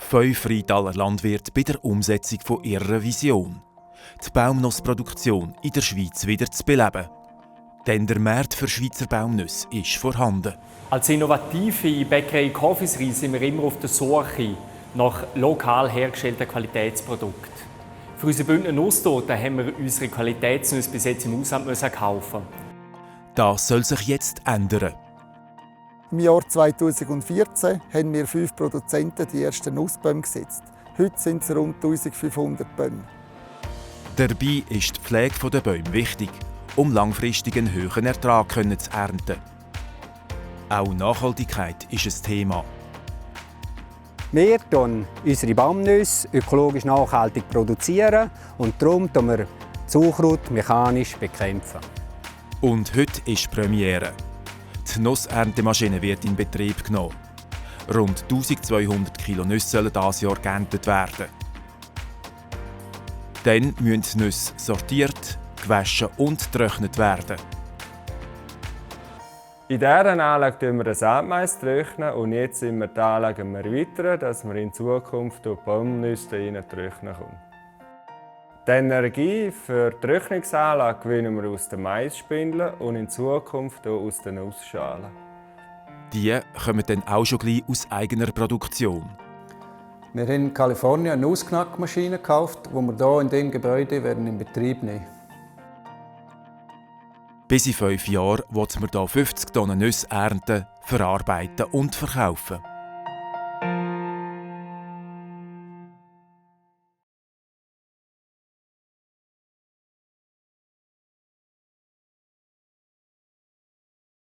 5 Rheintaler Landwirte bei der Umsetzung von ihrer Vision, die Baumnussproduktion in der Schweiz wieder zu beleben. Denn der Markt für Schweizer Baumnüsse ist vorhanden. Als innovative Bäckerei Confiserie sind wir immer auf der Suche nach lokal hergestellten Qualitätsprodukten. Für unsere Bündner Nusstorte haben wir unsere Qualitätsnüsse bis jetzt im Ausland kaufen. Das soll sich jetzt ändern. Im Jahr 2014 haben wir 5 Produzenten die ersten Nussbäume gesetzt. Heute sind es rund 1500 Bäume. Dabei ist die Pflege der Bäume wichtig, um langfristig einen hohen Ertrag zu ernten. Auch Nachhaltigkeit ist ein Thema. Wir produzieren unsere Baumnüsse ökologisch nachhaltig und darum bekämpfen wir Zuckerrut mechanisch bekämpfen. Und heute ist Premiere. Die Nusserntemaschine wird in Betrieb genommen. Rund 1200 Kilo Nüsse sollen dieses Jahr geerntet werden. Dann müssen die Nüsse sortiert, gewaschen und getrocknet werden. In dieser Anlage trocknen wir den Saatmais und jetzt sind wir die Anlage erweitern, dass wir in Zukunft durch die Baumnüsse trocknen können. Die Energie für die Trocknungsanlage gewinnen wir aus den Maisspindeln und in Zukunft auch aus den Nussschalen. Die kommen dann auch schon gleich aus eigener Produktion. Wir haben in Kalifornien eine Nussknackmaschine gekauft, die wir hier in diesem Gebäude in Betrieb nehmen. Bis in 5 Jahren will man hier 50 Tonnen Nüsse ernten, verarbeiten und verkaufen.